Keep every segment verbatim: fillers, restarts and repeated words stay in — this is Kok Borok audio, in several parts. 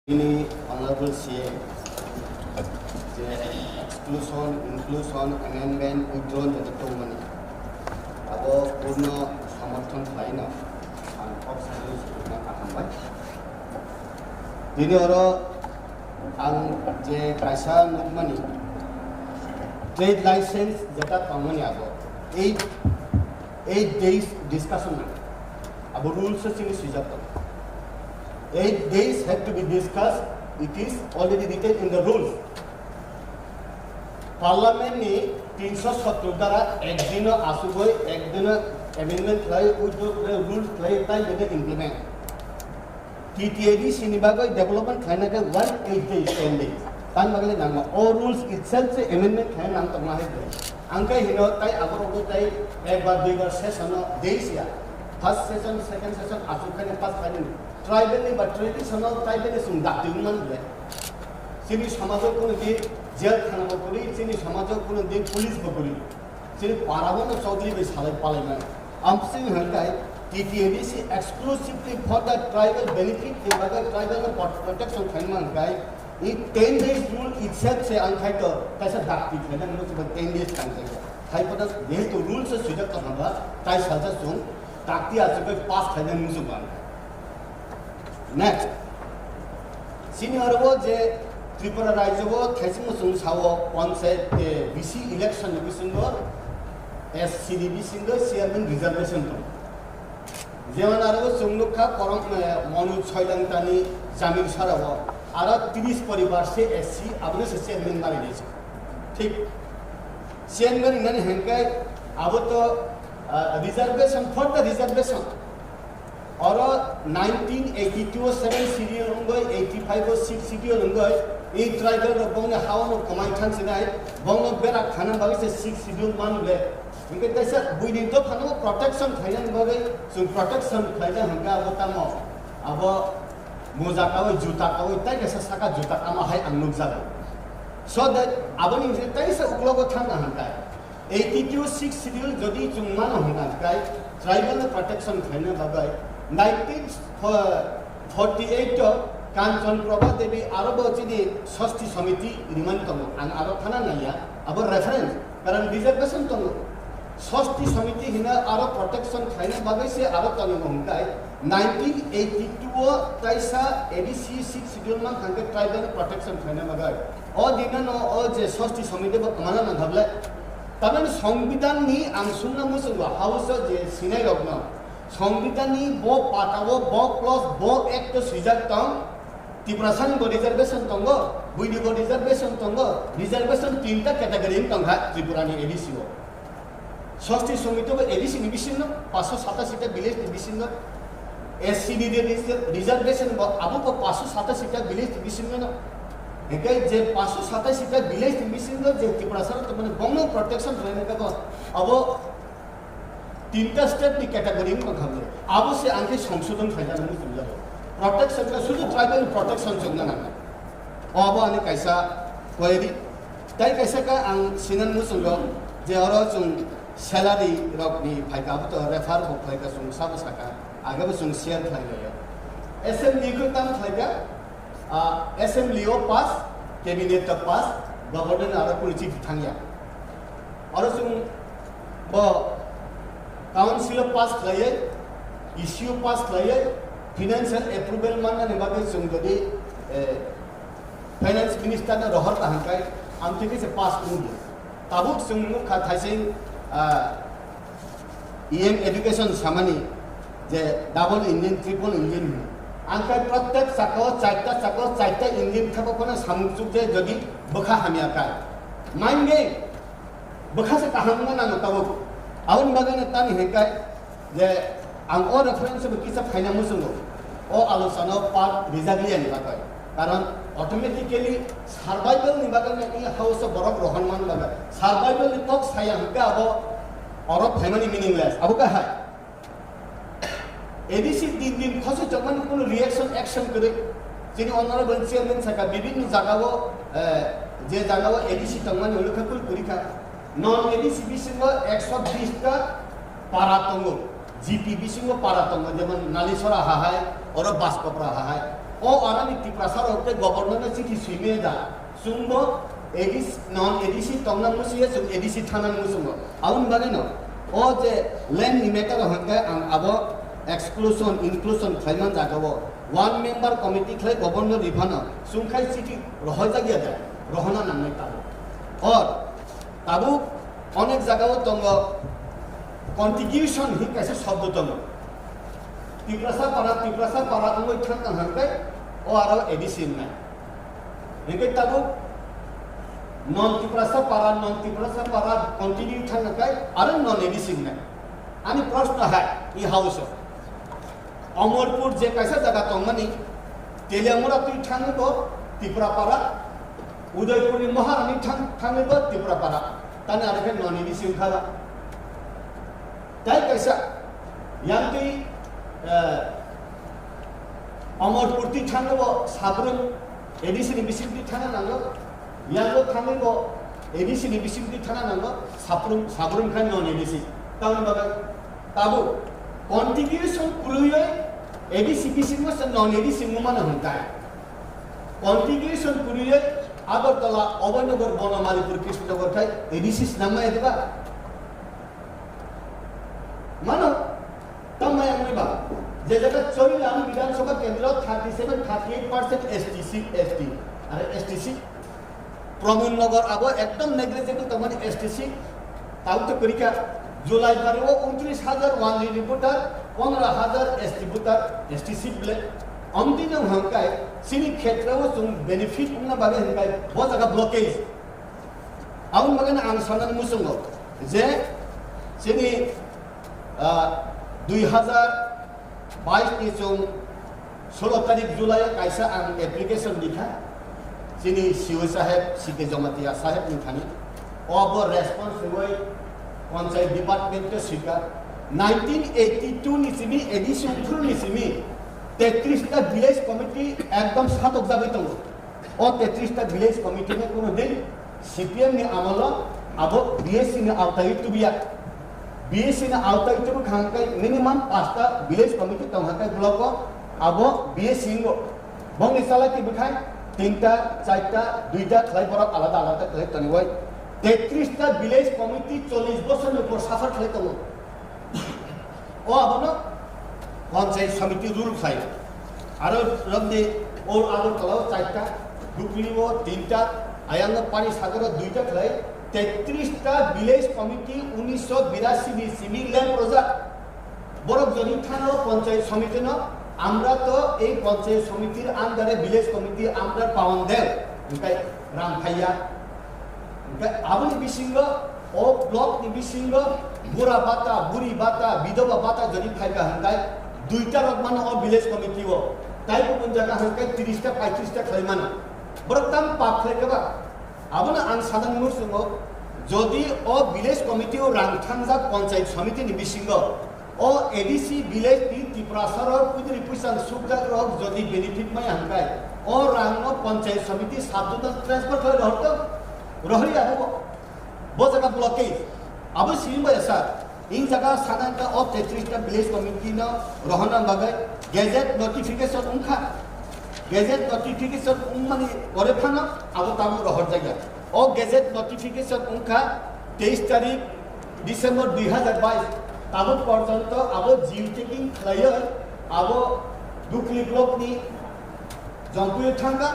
Ini Honorable C M je exclusion, inclusion, amendment, withdraw jodi tongmani abo purno samorthon khlaino ang kok sari sujukna kaham bai. Bini oro ang je kaisa nukmani trade license jeta tongmani abo eight, eight days discussion nang. Abo rules o chini swijak tongo. Eight days have to be discussed. It is already written in the rules. Parliament ni tinsho sottor dara ek dino asugoi, ek dino amendment khlai, withdraw khlai, rules khlai, tai bede implement. T T A D C ni bagwi development khlaina khe one eight days, ten days. Tang bagwi nangma o rules itself se amendment khlaina nang tongma hai bwlai. Ang khe hino tai aborok bo tai ekbar duibar session o days ya. First session, second session asuk khaina pass khainani. Tribal ni ba traditional tribal ni chwng dakti wngmani bwlai. Chini samajo kuno di jail thana bo kwrwi, chini samajo kuno di police bo kwrwi. Chini para bo no Chaudhary bai salai palai mano. Amsing hwnkai T T A D C exclusively for the tribal benefit ni bagwi tribal no prot-, protection khaima hwnkai i ten days rule itself se ang khai to kaisa dakti khaina muchung ten days tang khai. Khai pada jehetu rules se swijak kaham ba tai salsa chung dakti asuk pass khaina muchung ba. Next, chini oro o je Tripura rajyo o thaisingmo chwng sao panchayat, eh, B C election ni bisingo S C ni bisingo chairman reservation tong. Jemon aro o chwng nukha korong, eh, Monu Soilangtani Jamir Sara o aro tris poribar se S C abono se chairman mari diye. Thik chairman nani hengkai abo to, ah, reservation for the reservation. Oro nineteen eighty-two o seven schedule wngwi, eighty-five o six schedule wngwi, ei tribal rok bongni hao no kwmai thang sinai, bongno berak thana bagwi se six schedule man le. Hinkhe kaisa buini dophano protection khainani bagwi chwng protection khlaina hwnkhe abo tamo, abo moja kawi, juta kawi, tai kaisa saka juta kama hai ang nukjago. So that aboni hwnkhe kaisa uklogo thangna hwnkhe. Eighty-two six schedule jodi chwng mano hwnka khe tribal no protection khaina bagwi nineteen forty-eight o Kanchan Prabha Devi aro bo chini Sosti Samiti rimani tongo. Ang aro thana naiya, abo reference, karon reservation tongo. Sosti Samiti hina aro protection khaina bagwi se aro tongo hwnka nineteen eighty-two o kaisa A D C six schedule man hwnka tribal no protection khaina bagwi. O dinano o je Sosti Samiti bo kwmana nang kha bwle. Tamani Songbidan ni ang sungna muchungo House o je sinai rokno. Songbidan ni bo pata o bo clause bo act o swijak tong. Tiprasa ni bo reservation tongo, buini bo reservation tongo, reservation tinta category wng tong kha Tripura ni A D C o. Sosti Samiti bo A D C ni bisingo, paanch sho satas ta village ni bisingo, S C ni je reser-, reservation bo abo bo paanch sho satas ta village ni bisingo no. Hinkhe je paanch sho satas ta village ni bisingo je Tiprasa rok tongmani bongno protection rwna khe bo abo tinta state ni category wng tong kha bo. Abo se ang khe songsodon khaijak nai muchung jago. Protection khe sudu tribal protection chwngna nangnai. Abo ani kaisa query. Tai kaisa khe ang sinan muchungo je oro chwng salary rok ni phaikha abo to refer bo khlaikha chwng sabo sakha. Age bo chwng share khlai laio. Assembly khe tam khlaikha, ah, assembly o pass, cabinet o pass, government aro kunu chithi thangya. Oro chwng bo council o pass khlaiwi, E C o pass khlaiwi, financial approval mannani bagwi chwng jodi, eh, finance minister no rohor kaham khai, amtwi khe se pass wngya. Tabuk chwng nukha thaising, ah, E M education samani je double engine, triple engine hwnwi. Ang khai prottek chakao, charta chakao, charta engine thapa phano samung chukjai jodi bwkha hamya khai. Mind game. Bwkha se kaham wngna nango tabuk. Aboni bagwi no tamni hwnkhai je ang o reference bo kisa phaina muchungo. O alochana o part rijak liya ni bagwi. Karon automatically survival ni bagwi no i house o borok rohon man bagwi. Survival ni kok saya hwnkhe abo oro phaimani meaningless. Abo khe hai. A D C din din khosoi tongmani kuno reaction action kwrwi. Chini honorable chairman saka bibinno jagao, eh, je jagao A D C tongmani hwnwi kha kul kwrwi kha. Non A D C bisingo ekso bish ta para tongo, G P bisingo para tongo, jemon Nalisora ha hai, oro Baskopra ha hai. O arani Tiprasa rok tei governor no chithi swimaya da. Chwngbo A D C, non A D C tongna musuya, chwng A D C thana musungo. Aboni bagwi no, o je land ni matter o hwnkhe ang abo exclusion, inclusion khlaiman jaga o one member committee khlai governor ni phano chwngkhai chithi rohorjak ya da, rohorna nangnai tabuk. Or, tabuk onek jaga o tongo, contiguation hi kaisa shobdo tongo. Tiprasa para, Tiprasa para wngwi thang tang hwnkhe o aro A D C wngnai. Hingke tabuk non Tiprasa para, non Tiprasa para continue thangna kai aro non A D C wngnai. Ani proshno hai, i house o. Omorpur je kaisa jaga tongmani, Teliamura twi thangwi bo Tipra para, Udaipurni Maharani thang-, thangwi bo Tipra para. Tani aro khe non A D C wngkha ba. Tai kaisa, yang twi, eh, Omorpur twi thangwi bo Sabrum A D C ni bising twi thangna nango, yango thangwi bo A D C ni bising twi thangna nango, Sabrum, Sabrum khai non A D C. Tamoni bagwi tabuk contiguation kwrwiwi A D C bisingo se non A D C wngmano hwnkai. Contiguation kwrwiwi Agartala, Abhainagar, Bonomalipur, Krishnanagar khai A D C swnamya diba? Mano, tamai ang ba. Je jaga Charilam Bidhan Sabha Kendro thirty seven, thirty eight percent S T C, S T, are S T C. Pramod Nagar abo ekdom negligible tongmani S T C. Tau to kwrwi kha, July bari o untris hajar one G D voter, pondro hajar S T voter, S T C ble. Amtwi no hwnkai, chini khetra o chwng benefit wngna bagwi hwnkai, bo jaga blockage. Aboni bagwi no ang sanani muchungo je chini, ah, dui hajar bais ni chwng solo tarik July o kaisa ang application rikha chini C O saheb, C K Jamatia saheb ni thani. O abo response rwui panchayat department o swikha. Nineteen eighty two ni simi, A D C wngphuru ni simi tetris ta village committee ekdom satok jagwi tongo. O tetris ta village committee no kuno din C P M ni amolo abo B S C ni awtai tubiya. B S C ni awtai tubu khangkai minimum pasta village committee tong hakai block o abo B S C ngo. Bongni chalai ti bwkhai tinta, charta, duita khlai borok alada alada khlai toniwai. Tetris ta village committee chollish bosor ni upor suffer khlai tongo. O abono panchayat samiti rule khlai. Aro romde o Agartala o charta, Dukli o tinta, ayang o Pani Sagar o duita khlai, tetris ta village committee unisho birasi ni simi lem roja. Borok jodi thano panchayat samiti no, আমরা তো এই পঞ্চায়েত সমিতির under এ village committee আমরা পাওন দেন, hingkai rang phaiya. Hingkai aboni bisingo, o block ni bisingo, bura bata, buri bata, bidoba bata jodi phaika hingkai, duita rok mano o village committee o. Tai kubun jaga hingkai tris ta, paitris ta khlai mano. Borok tam pap khlai kha ba? Abono ang sanani muchungo, jodi o village committee o rang thangjak panchayat samiti ni bisingo, o A D C village ni Tiprasa rok kudri puisa sukjak rok jodi benefit maya hingkai, o rang no panchayat samiti sub zonal transfer khlai rohorto, rohori abo bo jaga blockage. Abo simi bai sir, in jaga sanangka o tetris ta village committee no rohorna bagwi gazette notification wngkha. Gazette notification wngmani pore phano abo tabuk rohorjakya. O gazette notification wngkha teis tarik December dui hajar bais, tabuk porjonto abo geotagging khlaiwi abo Dukli block ni Jompuio thangkha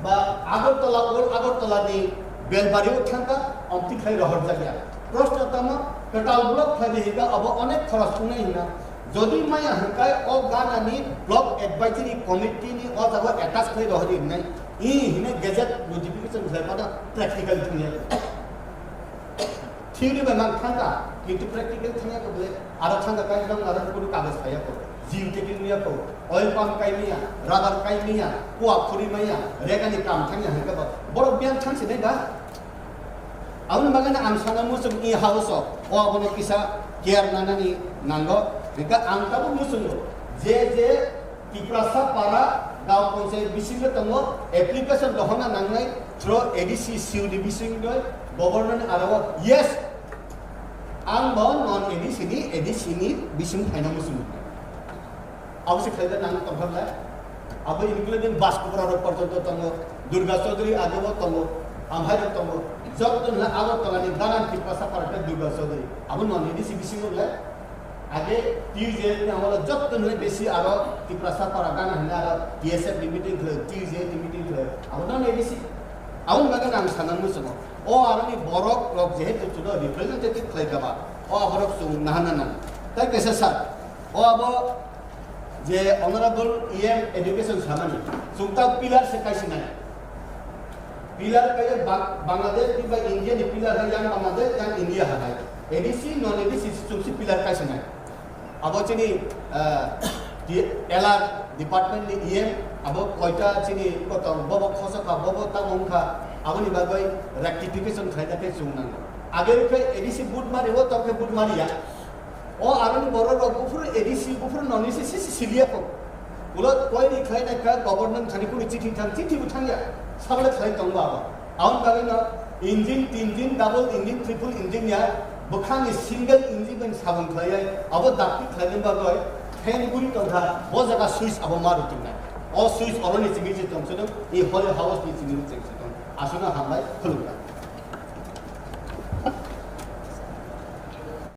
ba Agartala, Old Agartala ni Belbario thangkha, omtwi khlai rohorjakya. Proshno tamo, kwtal block khlai di hika abo onek khoros wngnai hina. Jodi maya hwnkhe o ganani block advisory committee ni o jaga attach khlai rohori wngnai. I hine gazette notification khlai mano practical thangya. Theory bai mang thangka, kintu practical thangya ko bole, aro thangka kai jang aro kono kagoj phaiya ko, geotagging ya ko, oil palm kai miya, rubber kai miya, kua khuri maya, regani kam thangya hwnkhe bo, borok biyang thangsi nai ba? Aboni bagwi ang sana muchung i house o, o abono kisa care nanani nango, hwnkhe ang tabuk muchungo, je je Tiprasa para gaon panchayat bisingo tongo, application dohorna nangnai through A D C, C O D bisingo, governor ni aro, yes, ang bo non A D C ni, A D C ni bising phaina muchung. Abo se khlaida nang tongthok lai. Abo including Baskopra rok porjonto tongo, Durga Chaudhary agebo tongo, amhai rok tongo. Jotto hwnle Agartala ni gana Tiprasa para khe Durga Chaudhary. Abo non A D C bisingo le. Age T U J ni amolo jotto hwnle besi aro Tiprasa para gana hwnle aro T S F ni meeting khlai, T U J ni meeting khlai. Abo non A D C. Aboni bagwi ang sana muchungo. O aroni borok rok jehetu chuno representative khlai kha ba. O aborok chwng nahana nang. Tai kaisa sir. O abo je Honorable E M Education samani, chwng ta pillar se kaisinai. Pillar kaya Ba-, Bangladesh ni ba India ni pillar hai yang Bangladesh yang India hai. A D C, non A D C chwng si pillar kaisinai. Abo chini, ah, di-, L R department ni E M, abo koita chini kotong, bobo khosa kha, bobo tamo wngkha, aboni bagwi rectification khlaina khe chwng nango. Age khe A D C vote mari o, tamo khe vote mari ya. O aroni borok rok buphuru A D C, buphuru non A D C si si siliya kho. Ulo koini khlai nai kha government thani kunu chithi thang, chithi bo thang ya. Sabole khlai tong ba abo. Aboni bagwi no engine, tin engine, double engine, triple engine ya. Bwkhani single engine bai sabon khlai ya. Abo dakti khlai nang bagwi fan guri tong kha. Bo jaga switch abo ma rutung nai. O switch oroni chingwi se tong se tong. I hole house ni chingwi se tong. Asuna hambai khulumkha.